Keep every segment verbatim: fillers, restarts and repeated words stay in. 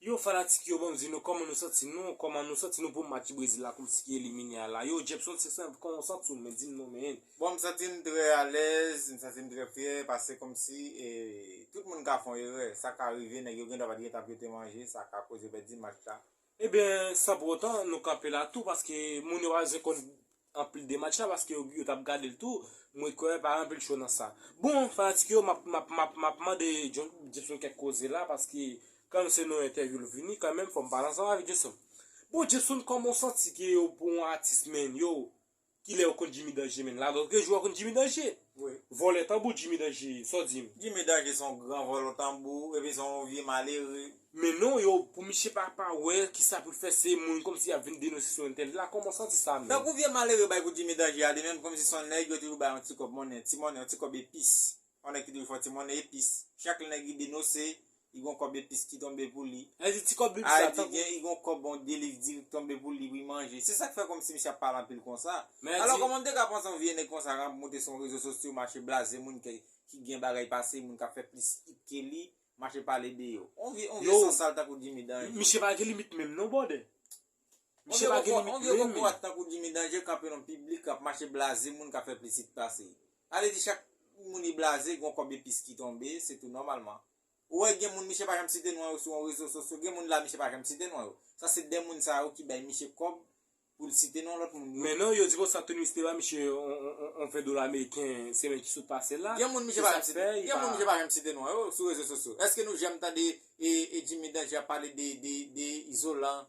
Yo, fanatik yo, bon, di nou kòman nou santi nou, kòman nou santi nou pou match Brezil la, kòmsi ki elimine a la. Yo, Jepson, se sa, kòman w santi w, men di m non, men. Bon, m santi m trè alèz, m santi m trè fyè, paske kòmsi e, tout moun ka fè yon erè, sa ka rive, nèg yo gen dwa pa t gen tan pou yo te manje, sa ka koz yo pèdi match la. Ebyen, san pou otan, nou kanpe la tou, paske moun yo pa bezwen konn anpil de match la paske yo, yo t ap gade l tou. Mwen kwè pa anpil cho nan sa. Bon, fanatik yo, m ap, m ap, m ap, m ap mande Jepson kèk koze la paske kanmenm se nan entèvyou l vini, kanmenm fò m pale ansanm avèk Jepson. Bon, Jepson, kòman w santi ke yo pou yon atis, men, yo, kilè yo konn Jimmy Danje, men? Ladòt ke jwè konn Jimmy Danje. Vòlè tanbou Jimmy Danje, sa w di m? Jimmy Danje se yon gran vòlè tanbou, epi se yon vye malere. Men non, yo, pou misye pa, pa wè kisa pou l fè, se moun kòmsi y ap vin denonse sou entènèt la, kòman w santi sa menm? Tankou vye malere bay pou Jimmy Danje a, li menm kòmsi se yon nèg yo toujou bay yon ti kòb monnen, ti monnen, yon ti kòb epis. Yon nèg ki toujou fè yon ti monnen epis. Chak lè nèg li denonse, li gen yon kòb epis ki tonbe pou li. Sa vle di ti kòb epis la, tankou. Li gen yon kòb, yon de liv diri ki tonbe pou li, pou li manje. Se sa k fè kòmsi misye ap pale anpil konsa. Alò, kòman m te ka panse yon vye nèg konsa k ap monte sou yon rezo sosyo, mache blaze moun ki, ki gen bagay pase, moun k ap fè plis it ke li, mache pale de yo. On vye, on vye sansal tankou Jimmy Danje. Misye pa gen limit menm non, brother. Misye pa gen limit menm. On vye kokorat tankou Jimmy Danje kanpe nan piblik, k ap mache blaze moun k ap fè plis it pase. Ale di chak moun li blaze, gon kòb epis ki tonbe, se tou nòmalman. Ou wè gen moun misye pa janm site non yo sou yon rezo sosyo, gen moun la misye pa janm site non yo. Sa se de moun sa yo ki bay misye kòb pou l site non lòt moun yo. Men non, yo di konsa Tony West te ba misye yon, yon, yon, yon ven dola ameriken semèn ki sot pase la. Gen moun misye pa janm site, gen moun misye pa janm site non yo sou rezo sosyo. Èske nou janm tande e, e Jimmy Danje ap pale de, de, de Izolan?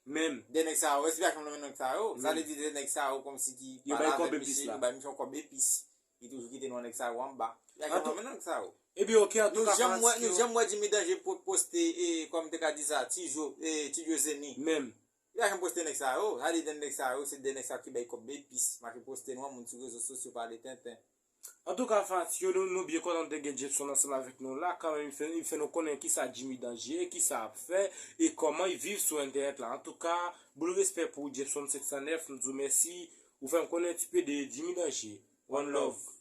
Menm. De nèg sa yo, èske pa janm nonmen nèg sa yo? Sa vle di de nèg sa yo kòmsi ki pale avèk misye, yo bay misye yon kòb epis. Li toujou kite non nèg sa yo anba. Li pa janm nonmen nèg sa yo. Ebyen, oke, antouka, fanatik yo. Nou janm wè Jimmy Danje poste, e, kòman m te ka di sa, Ti Jo, e, Ti Jo Zeni. Menm. Li pa janm poste nèg sa yo. Sa vle di de nèg sa yo, se de nèg sa yo ki bay kòb epis. Mache poste non moun sou rezo sosyo pale tenten. Antouka, fanatik yo, nou, nou byen kontan de gen Jepson ansanm avèk nou la. Kanmenm, li fè, li fè nou konnen kisa Jimmy Danje ye, kisa ap fè, e kòman li viv sou entènèt la. Antouka, boul respè pou Jepson senk san nèf, m di w mèsi. Ou fè m konnen ti pe de Jimmy Danje. One love.